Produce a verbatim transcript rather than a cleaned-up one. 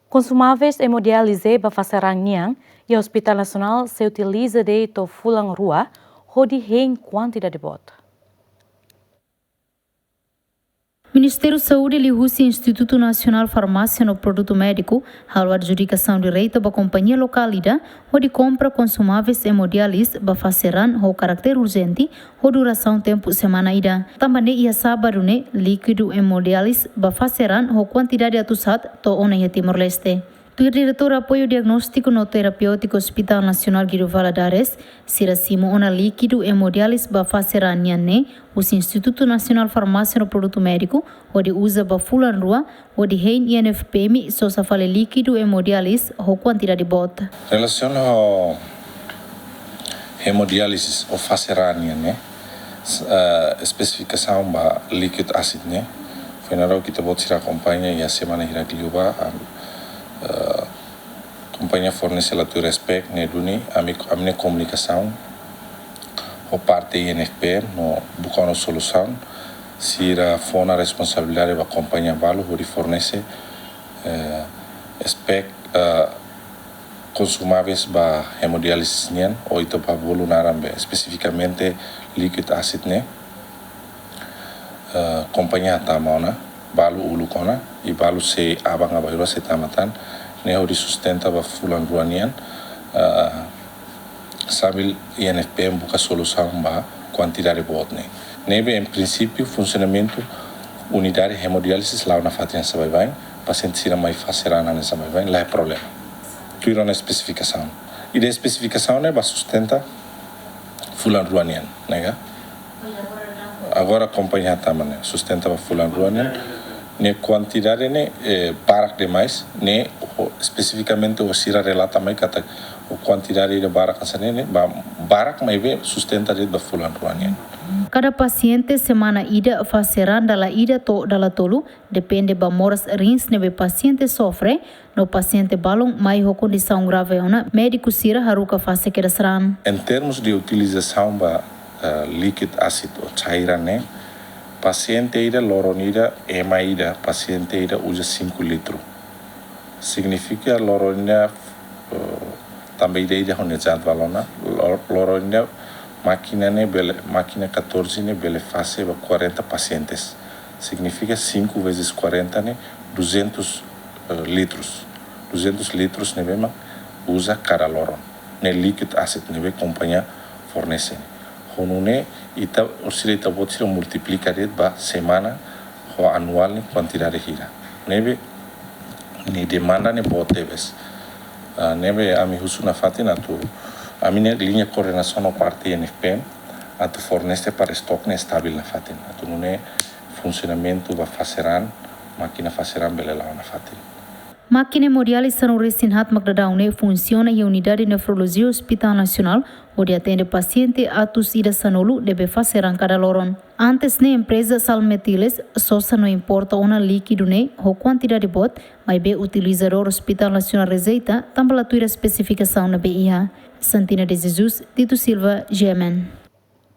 Konsumáveis hemodiálise ba fase raan nian iha Hospital Nasionál sei utiliza de'it to'o fulan rua, hodi hein kuantidade boot. Ministériu Saúde liuhusi Institutu Nasionál Farmásia no Produtu Médiku halo adjudikasaun direta ba kompañia lokál ida hodi kompra konsumáveis hemodiálise ba fase raan ho karáter urjente ho durasaun tempu semana ida. Tanba ne'e iha sábadu ne'e líkidu hemodiálise ba fase raan ho kuantidade atus haat to'o ona iha Timor-Leste. Tuir Diretór Apoiu Diagnóstiku no Terapéutiku Hospital Nasionál Guido Valadares, sira simu ona líkidu hemodiálise ba fase raan nian ne'e husi Institutu Nasionál Farmásia no Produtu Médiku hodi uza ba fulan rua, hodi hein I N F P M sosa fali líkidu hemodiálise ho kuantidade boot. Relasiona ho hemodiálise ho fase raan nian ne'e, s-, eh, espesifikasaun ba liquid acid ne'e, foin ha'u ita-boot sira akompaña iha semana hirak liubá, am, eh, kompañia fornese la tuir SPEC ne'e duni, ami, ami-nia komunikasaun ho parte I N F P M no buka ona solusaun, sira fó ona responsabilidade ba kompañia balu hodi fornese, eh, SPEC, eh, konsumáveis ba hemodiálise nian, ou ita bá bolu naran be, espesifikamente liquid acid ne'e, eh, kompañia hatama ona, balu uluk ona, i balu sei aban-bainrua sei tama tan, ne'e hodi sustenta ba fulan rua nian, eh, sambil I N F P M buka solusaun ba kuantidade boot ne'e. Ne'ebé, em princípio, funsionamentu unidade hemodiálise la'o nafatin hanesan baibain, pasiente sira mai fase raan hanesan baibain, la iha problema. Tuir ona espesifikasaun. I espesifikasaun ne'e ba sustenta fulan rua nian, ne'e ka? Agora kompañia hatama ne'e, sustenta ba fulan rua nian. Ne'e kuantidade ne'e, eh, barak demais, ne'e ho, espesifikamente ho sira relata mai katak ho kuantidade ida barak hanesan ne'e, ne'e ba, barak maibé sustenta de'it ba fulan rua nian. Kada pasiente semana ida fase raan dala ida to'o dala tolu, depende ba moras rins ne'ebé pasiente sofre, no pasiente balun mai ho kondisaun grave ona, médiku sira haruka fase kedas raan. Em termos de utilizasaun ba, eh, liquid acid ou cairan ne'e, pasiente ida loron ida, ema ida, pasiente ida uza cinco litro. Signifika loron ida, eh, tanba ida-ida ho nia jadwal ona, lo-, loron ida mákina ne'e bele, mákina catorze ne'e bele fase ba quarenta pacientes. Signifika cinco vezes quarenta ne'e duzentos, eh, litros. Duzentos litros ne'ebé mak uza kada loron. Ne'e liquid acid ne'ebé kompañia fornese. Ho nune'e ita, orsida ita-boot sira multiplika de'it ba semana ho anuál ne'e kuantidade hira. Ne'ebé, ne'e demanda ne'e boot tebes. Ah, ne'ebé ami husu nafatin atu, ami-nia liña koordenasaun ho parte I N F P M, atu fornese para estoque ne'e stabil nafatin. Atu nune'e funsionamentu ba fase raan, mákina fase raan bele la'o nafatin. Mákina hemodiálise sanulu-resin-haat mak daudaun ne'e funsiona iha unidade nefrolojia Hospital Nasionál, hodi atende pasiente atus ida sanulu ne'ebé fase raan kada loron. Antes ne'e empreza Salmetiles sosa no importa ona líkidu ne'e ho kuantidade boot, maibé utilizadór Hospital Nasionál rejeita, tanba la tuir espesifikasaun ne'ebé iha. Santina de Jesus, Tito Silva, G M N.